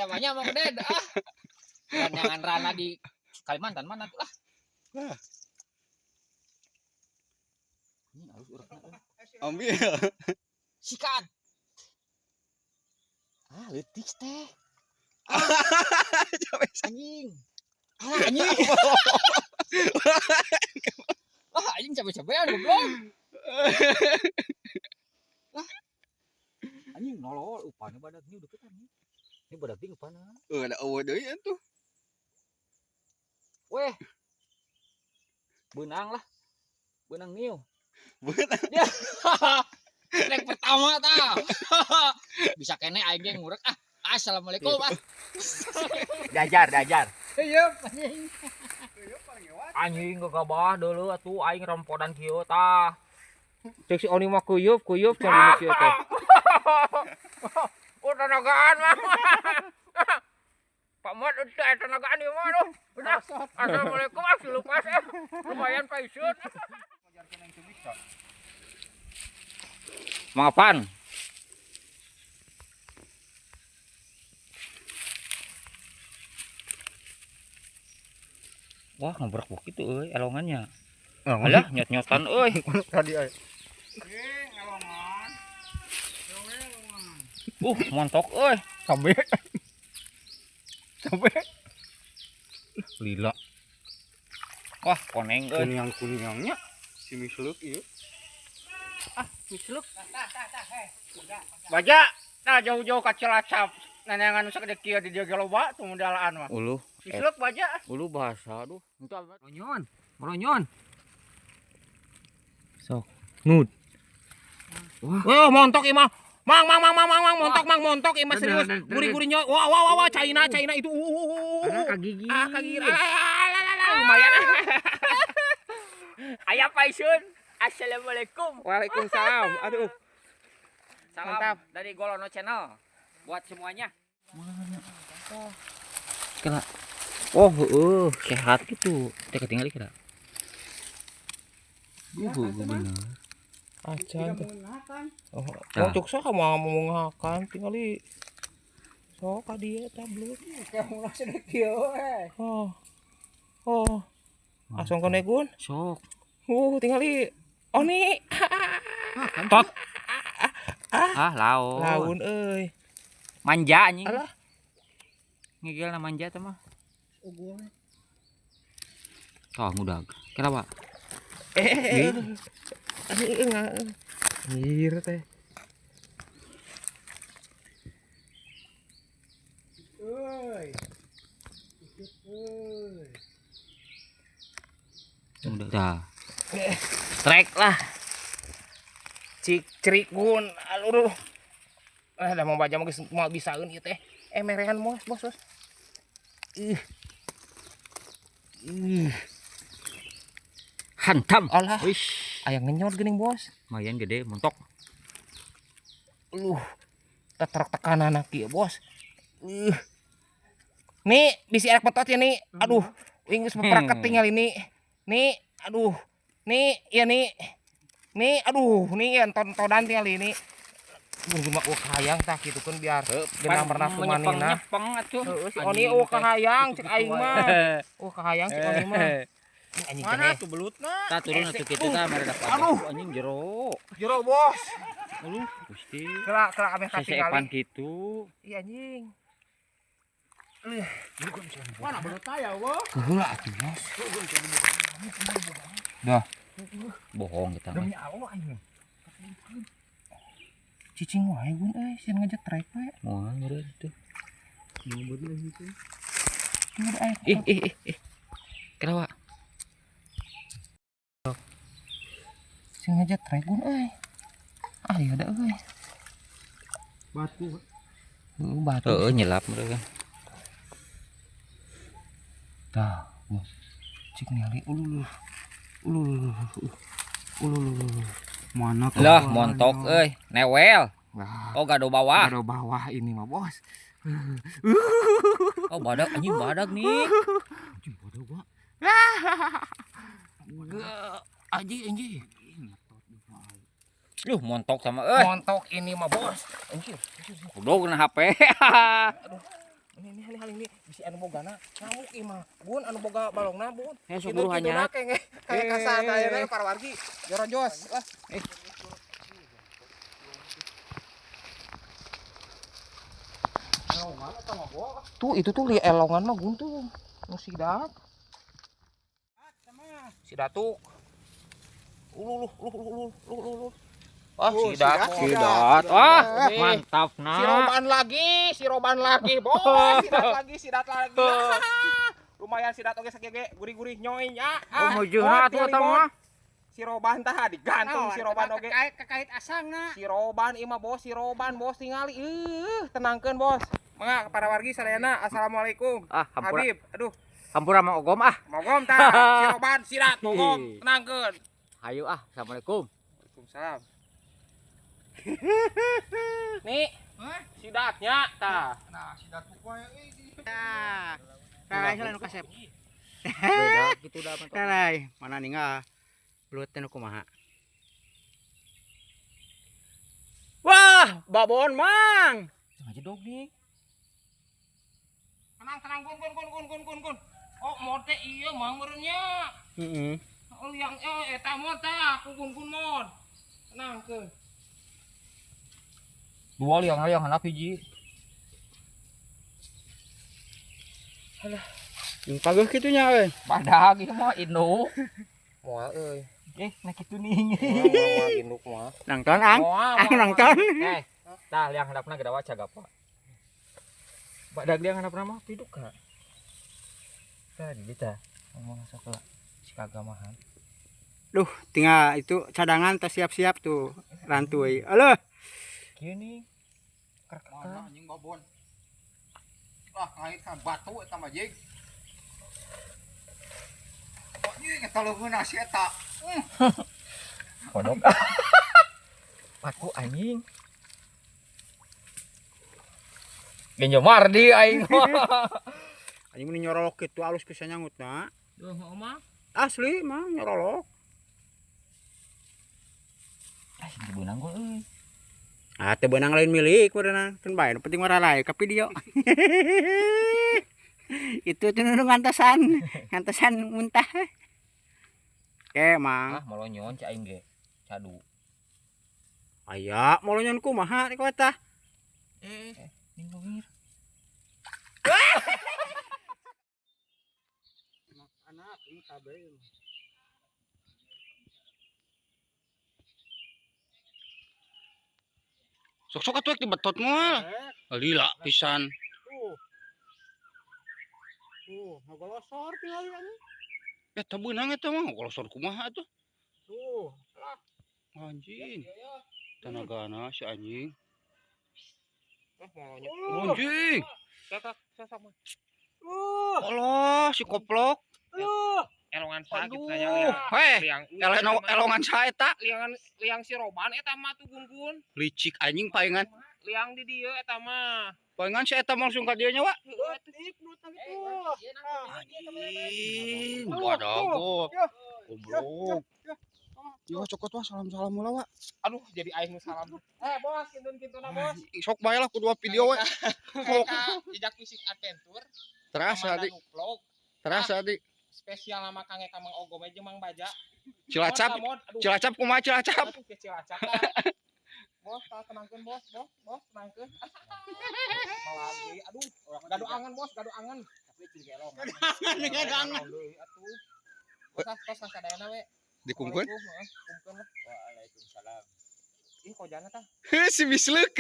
Siapanya Mang Ded ah. Dan jangan rana di Kalimantan mana tuh lah. Lah. Ini halus urekna euy. Ambil. Sikat. Ah, leutik teh. Anjing. Ah, anjing. Ah, anjing cabe-cabean goblok. Lah. Anjing nolol upana badag ini deketan nih. Ini badag ting upana. Ada eueuh deui atuh. Weh. Beunang lah. Beunang niu. Beunang. Ya. Trek pertama tah. Bisa kene aing ge ngurek ah. Assalamualaikum ah. Diajar, diajar. Iya, anjing. Anjing gegabah deuleu atuh aing rompodan kieu tah. Cek si Oni mah kuyup, kuyup cang kieu teh. Oh, tenagaan mah. Pak Mat udah tenagaan ieu mah aduh. Udah. Assalamualaikum ah lupas ah. Lumayan paisun. Mang Apan. Wah, ngobrak buk itu euy elongannya. Alah, nyot-nyotan euy. Tadi euy. Montok euy. Sampai. Sampai. Lila. Wah, koneng euy. Kuning-kuningnya si misluk ieu. Ah, misluk. Baja, nah jauh-jauh ka Cilacap. Nenengan nu sagede kieu di dieu ge loba tuh modalaan mah. Uluh. Misluk baja. Ulu bahasa aduh. Itu apa? Ronyon. Ronyon. Sok. Nud. Wah, oh, montok ieu mah. Mang mang mang mang mang mang montok mang montok ieu mah serius. Guri-gurinya. Wah wah wah wah China China itu. Kagigi. Ah kagigi. Lumayan. Aya paisun. Assalamualaikum. Waalaikumsalam. Aduh. Salam Mantap. dari Golono Channel buat semuanya. Kela. Oh, heeh, sehat gitu. Teh ketinggalan kira. Bener. Acan teh. Oh, Tah. cuk sok mau ngakan tingali. Sok ka dieu tah belut. Oh. Oh. Langsung kene gun. Sok. Tingali. Oni. Tot. Ah, laun. Laun euy. Manja anjing. Alah. Ngegelna manja teh mah. Toh ngudag. Kira Pak? Eh. Anjir teh. Ngudag dah. Strike lah. Cik cerikun aduh. Da mau baca mah geus moal bisaeun ieu teh. Merehan bos bos bos. Ih. Ih. Hantam. Alah. Wih, Aya ngenyot geuning bos. lumayan gede montok. Luh. Tetrek tekanan kieu bos. Ih. Nih, bisi erek betot ya nih. Aduh, wing geus beperaket tinggal ini. Nih, aduh. Nih, ya nih. Nih, aduh, nih ya tontonan tinggal ini. Gun mah eueuh kahayang tah kitu kan biar genah bernafsu manina. Nyepeng atuh. Heeh, si Oni eueuh kahayang cek aing mah. Eueuh kahayang cek Oni mah. Anjing Mana teh. tuh belutna? Tah turun atuh kitu tah mere dapat. Aduh. Anjing jero. Jero bos. Aduh, Gusti. Kelak kelak ameh Sesepan katingali. kitu. Iya anjing. Mana belutna ya, wah? Heula atuh bos. Dah. Bohong kita mah. Demi Allah anjing. Cicing wae gun euy, sieun ngejetrek we. Moal meureun tuh. Tunggu aya. Ih ih ih ih. Kenapa? Sieun ngejetrek gun euy. Ah ieu da euy. Batu. Heeh, batu. Heeh, nyelap meureun kan. Tah, bos. Cik ningali ulu ulu ulu ulu. Mana Lah, montok euy, newel. Wah, Oh, gado bawah. gado bawah ini mah, bos. Oh, badak anjing badak nih. Anjing badak gua. Anjing, anjing. Duh, montok sama euy. Montok ini mah, bos. Anjir. Udah kena HP. Aduh. Bisi anu bogana ngamuk ieu mah. Bun anu boga balongna bun. Eh, sok buru hanyat. Kayak kasar ayeuna para wargi. Jorojos. Lah. Tuh itu tuh li elongan mah gun tuh. Nu sidat. Sidatuk. Ulu ulu ulu ulu ulu ulu. Ah, sidat. Sidat. Wah, mantap Si nah. roban lagi, bos. Sidat lagi, sidat lagi. Lumayan sidat oge sakieu ge, gurih-gurih nyoy nya. Oh, mujurna atuh eta mah. Si roban tah digantung si roban oge. Kekait asangna. Si roban ieu mah bos, si roban bos tingali. Tenangkeun bos. Mangga para wargi sadayana, assalamualaikum. Ah, hampura. Habib, aduh, Hampura Mang Ogom ah. mogom tah. Si roban sidat mogom, tenangkeun. Hayu ah, assalamualaikum. Waalaikumsalam. Nih, sidatnya tah. Nah, sidat wae euy. Lalai heula nu kasep. Beda gitu dah mantap. Lalai, mana ninggal belut teh nu kumaha. Wah, babon mang. Jangan jedog nih. Tenang, tenang, gun, gun, gun, gun, gun, gun, gun. Oh, mod teh iya mang meureunnya. Heeh. Oh, yang eta mod tah, ku gun gun mod. Tenang ke. Dua liang liang handap hiji. Yang pageuh kitu nya euy. Badag ieu mah induk. Moal euy. Eh, nah kitu nih. Moal moal induk moal. Nangton ang. Moal. Ang nangton. Eh, tah liang handapna gedawa cagapa. Badag liang handapna mah piduk ka. Tah di tah. Ngomong sok lah. Si kagamahan. Duh, tinggal itu cadangan teh siap-siap tuh rantuy. Aduh. Kieu nih. Mana anjing babon. Lah, ngait ka batu eta mah jig. Anjing eta leuheuna si eta. Kodok. Paku anjing. Genjo mardi aing mah. Anjing mun nyorolok kitu alus pisan nyangutna. Duh, mah. Asli mah nyorolok. Ah, dibeunang gua euy. Ah, teu beunang lain milik meureunna. Keun bae nu penting mah ralai ka video. Itu tuh nu ngantosan, ngantosan muntah. Oke, Mang. Ah, molonyon cai aing ge. Cadu. Aya, molonyon kumaha rek eta? Eh, Ning lungir. Anak ini kabeh. Sok-sok atuh dibetot moal. Lila pisan. Tuh. Tuh, ngagolosor tinggal anjing. Eta beunang eta mah ngolosor kumaha atuh. Tuh. Anjing. Tenagana si anjing. molonyon. Anjing. Sok sok mah. Allah, si koplok. Elongan sakit Aduh. saya liang. Heh, Liang elongan saha eta? liangan liang si roban eta mah tuh gun gun. Licik anjing palingan. Liang di dieu eta mah. Palingan si eta langsung ka dieu nya, Wak. Heueuh atuh. Anjing, badago. Goblok. Yo cokot wah salam-salam mula, Wak. Aduh, jadi aing nu salam. Eh, bos, kintun-kintuna bos. Sok bae lah ku dua video we. Kayak ka jejak fisik adventure. Terasa di, Komandan vlog terasa di. spesial sama Kang Eka Mang Ogom aja Mang Baja. Cilacap, Mod, aduh. Cilacap kumaha Cilacap? Aduh, ke Cilacap. Tah. Bos, tah tenangkeun bos, bos, bos, tenangkeun. Malagi, aduh, gado angan bos, gado angan. Tapi ciri elong. Gado angan. Atuh. Bos, ah, tos lah sadayana we. Dikungkeun. Assalamualaikum, heeh, kungkeun lah. Waalaikumsalam. Ih, kojana tah. Si bisleuk.